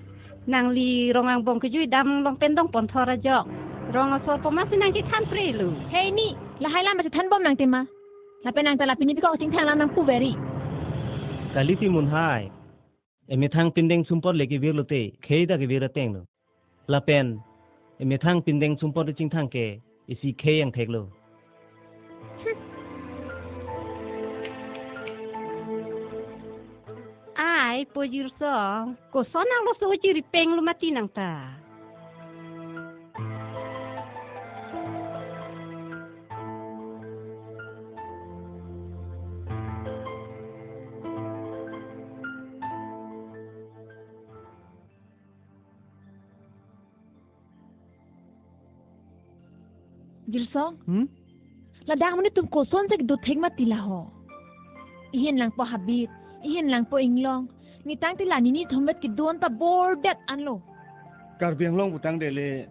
Nangli rong angbong kejui dam long pen dong pon thor ajok. Rong asor poma si nang chethan pre lo. Hei ni, lahai lam chethan bom nang tema. Lapen nang ta la pini pekok chingthang lang nang pu veri. Kali te Munhai. Emethang pindeng sumpot le kevir lote, khei ta kevir ateng lo. Lapen, emethang pindeng sumpot chingthang ke, isi khei angthek lo. Ai, po Jirsong, koson nang lo so chiri peng lo mati nang ta. Jirsong? Hmm? Ladak amonit atum kosonsi kedo thek mati la ho. Ihin lang po habit. Ihin langpo inglong. Nitang tila nini thomvet kedon ta bordet anlo. Karbi Anglong putangte le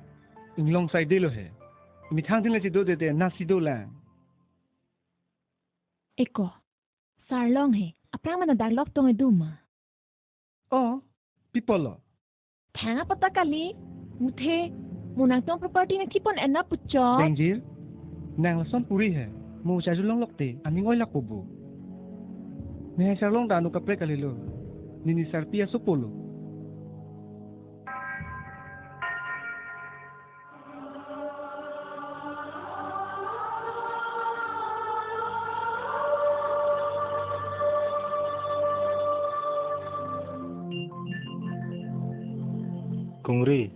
inglong saidelo he. Methang tin le chido dete nasi dolang. Eko. Sarlong he. Aphrang mana darlok tong edu ma. Oh, pi pulo? Thang apata kali, muthe, mo nangtum property nangthipon enap puchot. Dengjir, nang lason puri he, mo chajulong lokte, aning oilak po bo. Mehai Sarlong ta anu kaprek kalilo, nini sarpi aso pulo. Kungri,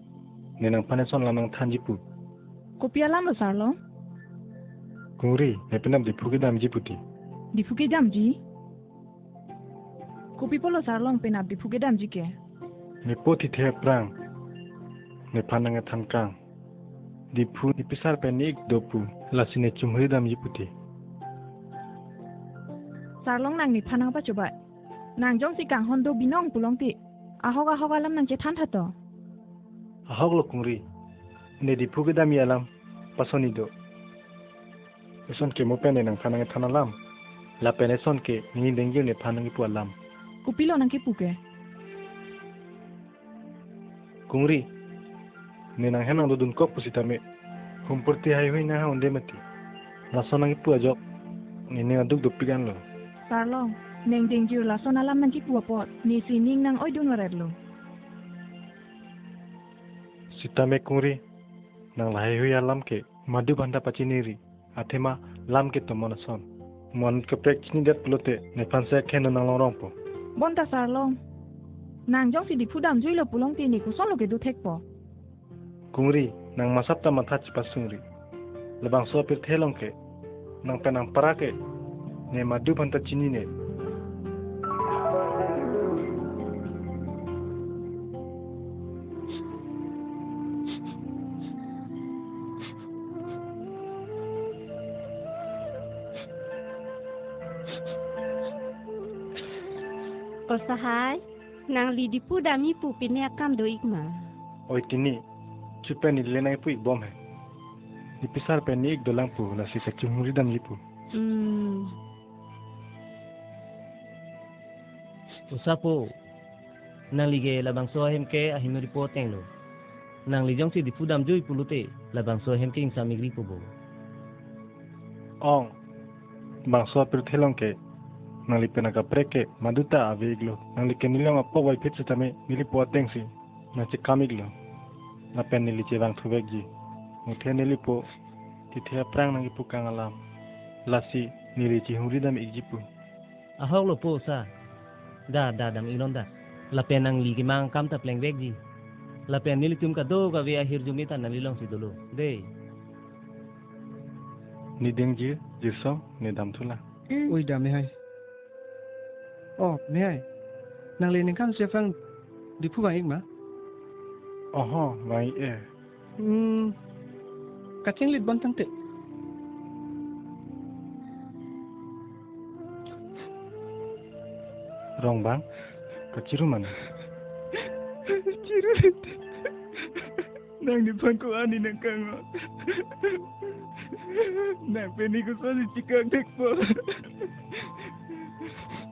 ne nangphan eson lam nangthanji pu. Kopi alam lo Sarlong? Kungri, ne penap Diphu kedamji puti. Diphu kedamji? Kopi pulo Sarlong penap Diphu kedamji ke? Nepo tithe aphrang nephan nangkethan kang. Diphu nepisar pen ne-ik do pu, lasi ne chumhuri damji puti. Sarlong nang nephan nangpachobei. Nang jongsi kanghon do binong pulote, ahok ahok alam nangchethan tha to. Ahok lo Kungri, ne Diphu kedamji alam pasonji do. Eson ke mo pen ne nangphan nangkethan alam. Lapen eson ke nini dengjir nephan nangkipu alam. Kopilo nangkipu ke? Kungri, ne nanghem nangdodunkok pusitame, humpurti haihui nang ha-un-e mati. Lason nangkipu ajok, ne ning aduk dopik anlo. Sarlong, nang dengjir lason alam nangkipu apot, nesi ning nang-oidun varetlo. Sitame Kungri, nang lahaihui alam ke, madu aphanta pachiniri, athema lam ke tomon ason. Mo anut kaprek chinidet pulote, nephan se kheno nanglongrongpo. Bonta Sarlong. Nang jongsi Diphu damjuilo pulote ne kosonlo kedo thekpo. Kungri, nang masap ta matha chipasungri. Labangso apirthe along ke, nang pen nang para ke, ne madu aphanta chinine. O sahai, nangli Diphu damji pu pine akam do-ik ma? Oi tini, chu pen neli le nangkipu-ik bom he. Nepisar pen ne-ik dolang pu, lasi kachumhuri damji pu. Hmm. O sapo, nangli ke labangso ahem ke ahimri po atenglo. Nangli jongsi Diphu damjui pulote, labangso ahem ke ingsam-ikri po bo. Ong, bangso apirthe along ke, nangli pen akaprek ke, madu ta ave-iklo. Nangli ke neli along apok vaiphit sitame, neli po atengsi nangchekam-iklo. Lapen neli chevangthu vekji. Muthe neli po, tithe aphrang nangkipu kang alam. Lasi, neli chihuri dam-ikji pu. Ahok lo po sa. Da, da, dam-iknon da. Lapen nangli kemang akam ta pleng vekji. Lapen nelitum kadokave ahirjume ta nangli alongsi dolo. Dei. Ne dengjir, jirsong, ne damthulang. Mm. Oi, dam mehai. Oh, mehai. Nangli ningkan si aphrang Diphu vang-ik ma? Oho, vang-ik-e. Hmm. Kachinglit bon tangte. Rongbang, kachiru mane? Chiru. Nang nephan ko-an ne nangkanghon? Nang pen ne kosonsi chikang thekpo?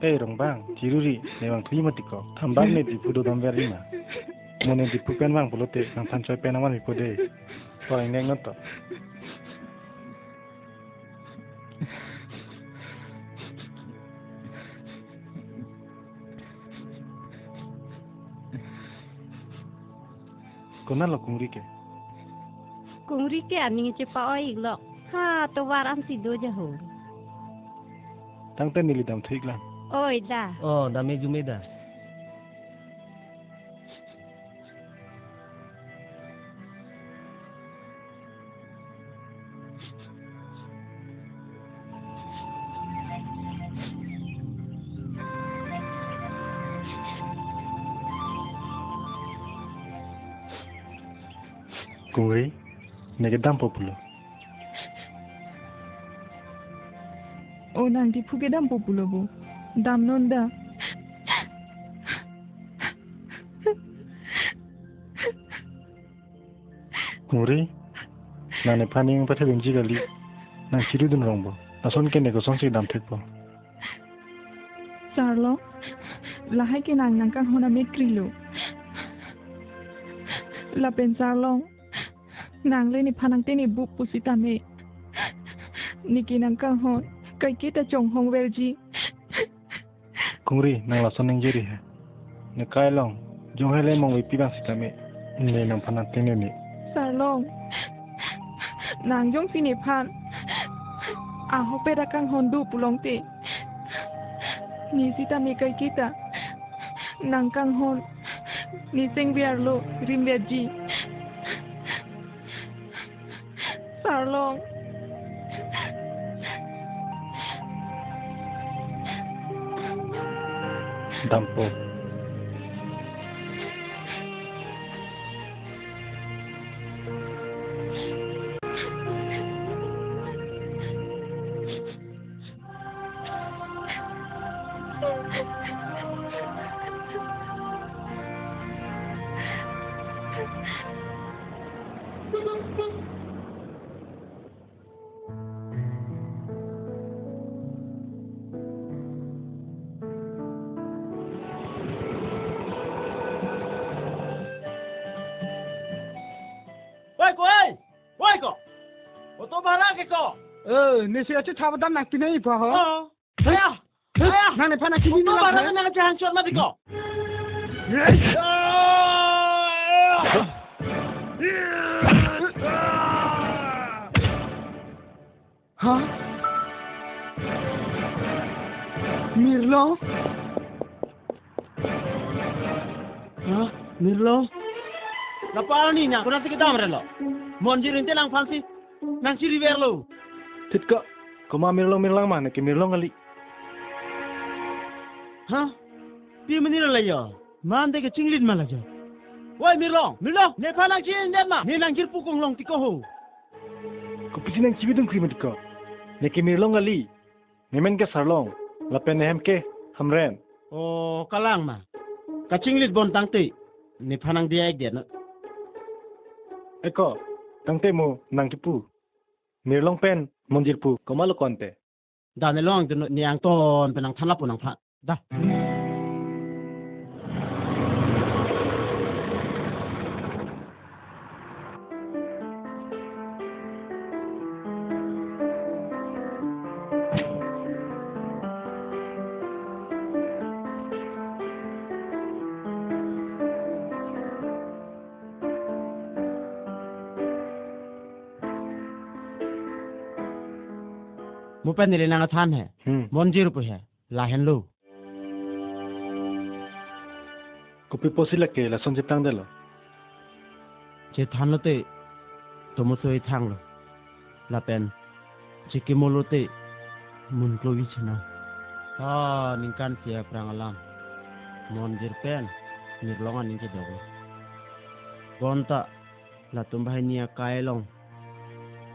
Eh, Rongbang, chiruri, ne vangthuji mati ko. Thambak ne Diphu dodam verji ma. Mo ne Diphu pen vang pulote, nangthan choi pen nangvanpo dei. Orang neng nonton. Konat lo Kungri ke? Kungri ke aning chepa-oi-iklok. Ha, tovar ansi do jaho. Tangte neli damthu-iklang. Oi da. Oh, dam-ik jume da. Kungri, ne kedampo pulo? O, nang Diphu kedampo pulo bo. Damnon da. Kungri, nang nephan ning pathe dunji kali. Nang chiri dun rong bo. Lason ke ne kosonsi dam thek bo. Sarlong, lahai ke nang nangkanghon ametri lo. Lapen Sarlong, nang le nephan nangtene bup pusitame, neke nangkanghon kaiketa chonghong verji. Kungri, nang lason ningje ri he. Ne kai long, jong he le mong vepi bang sitame, ne nangphan nangtene ne. Sarlong, nang jongsi nephan ahokpet akanghon do pulote, ne sitame kaiketa nangkanghon ne sengver lo, rim verji. Sarlong. Dampo. Oi, ko, oi! Oi, ko! Auto bhara ke ko? Eh, ne si achi thaba dam nang pinai pa ho? Oh. Aya! Aya! Nang nephan nang chini Auto nang bhara hai. Nang achi hangchot mati ko? Yes! Ha? Mirlong? Ha? Mirlong? Lapu arni nang, konatsi kedam relo? Monjir inte nangphansi nang chiri verlo. Thit ko, komat Mirlong Mirlong ma, neke Mirlong kali. Ha? Pi menir la yo? Mande kechinglit ma la jo. Oi Mirlong, Mirlong, nephan nang chini det ma? Ne nang jirpo konglong ti ko ho. Kopisi nang chibi dun kri mati ko. Neke Mirlong kali. Nemen ke Sarlong, lapen nehem ke Hamren. Oh, kalang ma. Kachinglit bon tangte, nephan nang diya ek dia no. Eko, tangte mo nang kipu. Mirlong pen Monjir pu, komat lo konte. Da ne long te no, ne angton pen nang than lapu nangphan. Da. Mo pen neli nang than he. Hmm. Monjir pu he. Lahenlo. Kopi pusi lake lason cheplang detlo? Chethan lote tomo soi thanglo. Lapen chekimo lote mun klovi chena. Ah, ningkan isi aphrang alam Monjir pen Mirlong aning kedoklo. Bonta latum banghini akai along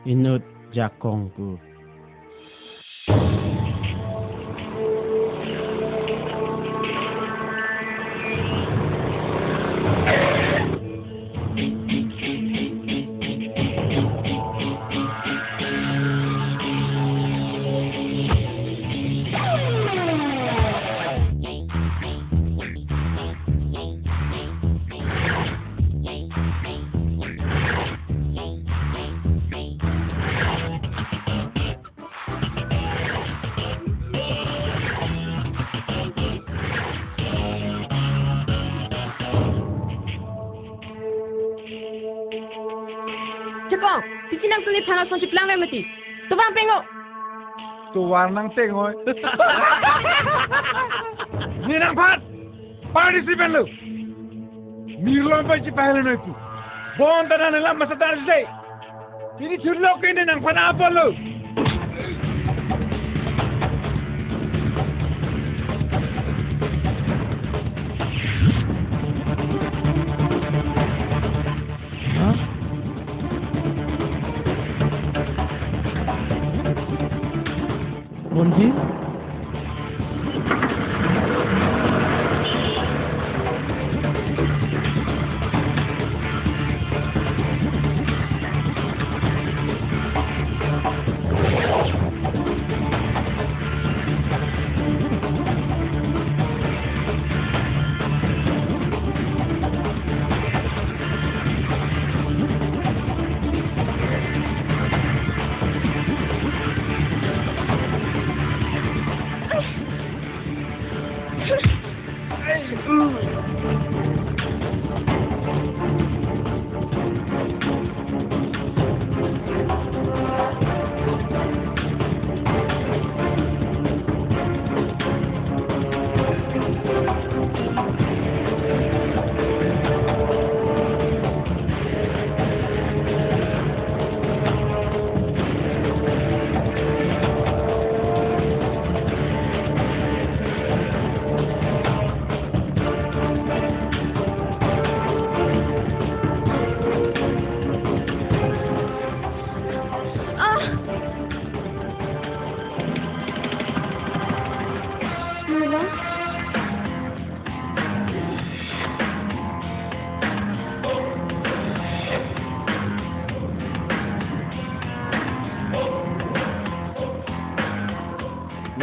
inut jakong pu. Chepong, pisi nang tuni thana son chiplang le mati. Tobang pengo. Tovar nang tengoi. Ne nangphan. Party si pen lo. Mirlong pai chipahelo noi pu. Bonta nang lam masa tar se. Pini thurlo ke ne nangphan apotlo. Hah? Monjir?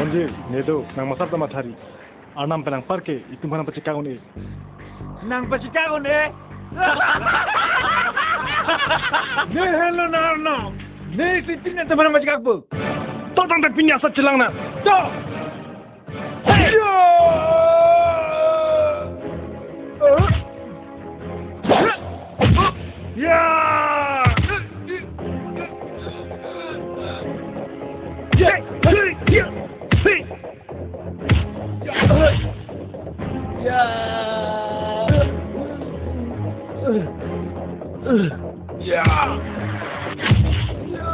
Ji, ne do, nang masap ta mathari. Arnam pen nangpar ke, itum aphan nangpachekak un-e. Nangpachekak un-e? Ne henlo nang arnam. Ne si pini itum aphan nangpachekakpo. To tangte pini asap chelang nang. To. Hey! Ya! Ya! Ya! Ya!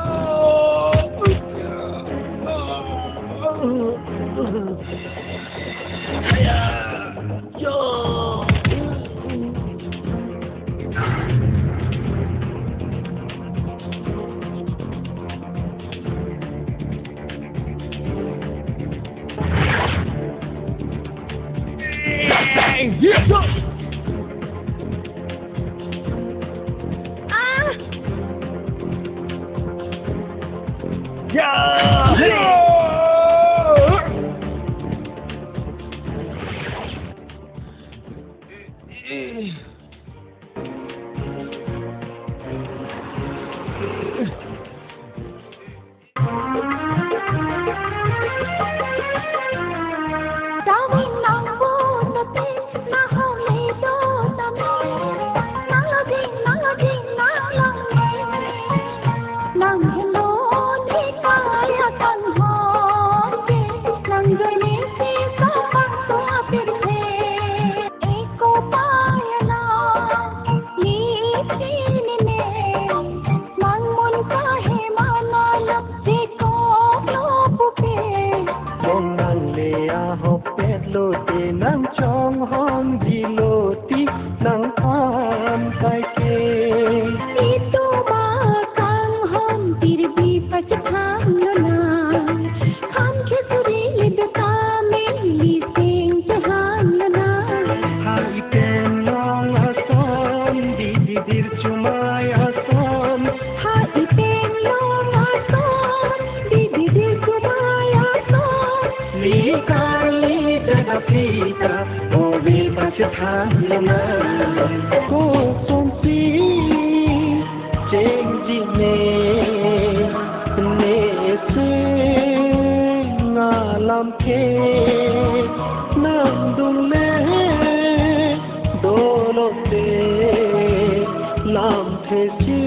Kong nangle ahokpet lote nang chonghong di loti nang phan kaike. Itum akanghon tirbi pachethan lona. Khan khesuri dukame lising chehan lona. Ha ipeng long ason di di dir chumai ason. Ha ipeng long ason di di dir chumai ason. Li kali dada pita ove pachethan lona. Kosonsi chengji ne, ne seng alamthe nangdunle dolote lamthe si